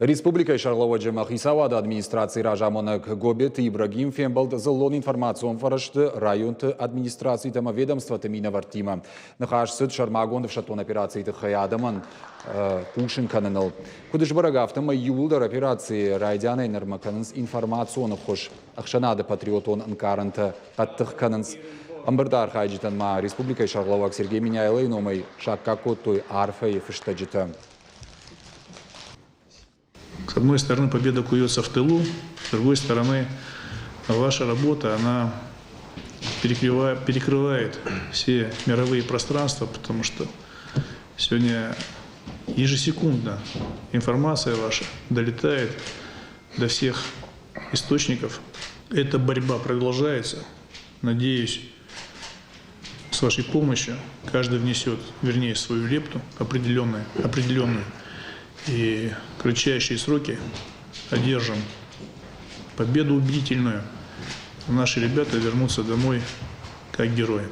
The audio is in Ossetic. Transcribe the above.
Республикӕйы сӕргълӕууӕджы ӕмӕ хицауады администрацийы разамонӕг Гобеты Ибрагим фембӕлд дзыллон информацион фӕрӕзты районты администрациты ӕмӕ ведомствоты минӕвӕрттимӕ. Ныхас цыд сӕрмагонд ӕфсӕддон операцийы тыххӕй адӕмӕн хъусын кӕныныл. Куыд сбӕрӕг, афтӕмӕй иууылдӕр операцийы райдианӕй нырмӕ кӕнынц информацион ӕххуыс, ӕхсӕнады патриотон ӕнкъарӕнтӕ хъӕддых кӕнынц. Ӕмбырды архайджытӕн ма республикӕйы сӕргълӕууӕг Сергей Меняйлойы номӕй саккаг кодтой арфӕйы фыстӕджытӕ. С одной стороны, победа куется в тылу, с другой стороны, ваша работа, она перекрывает все мировые пространства, потому что сегодня ежесекундно информация ваша долетает до всех источников. Эта борьба продолжается. Надеюсь, с вашей помощью каждый внесет, вернее, свою лепту определенную, определенную. И в кратчайшие сроки одержим победу убедительную. Наши ребята вернутся домой как герои.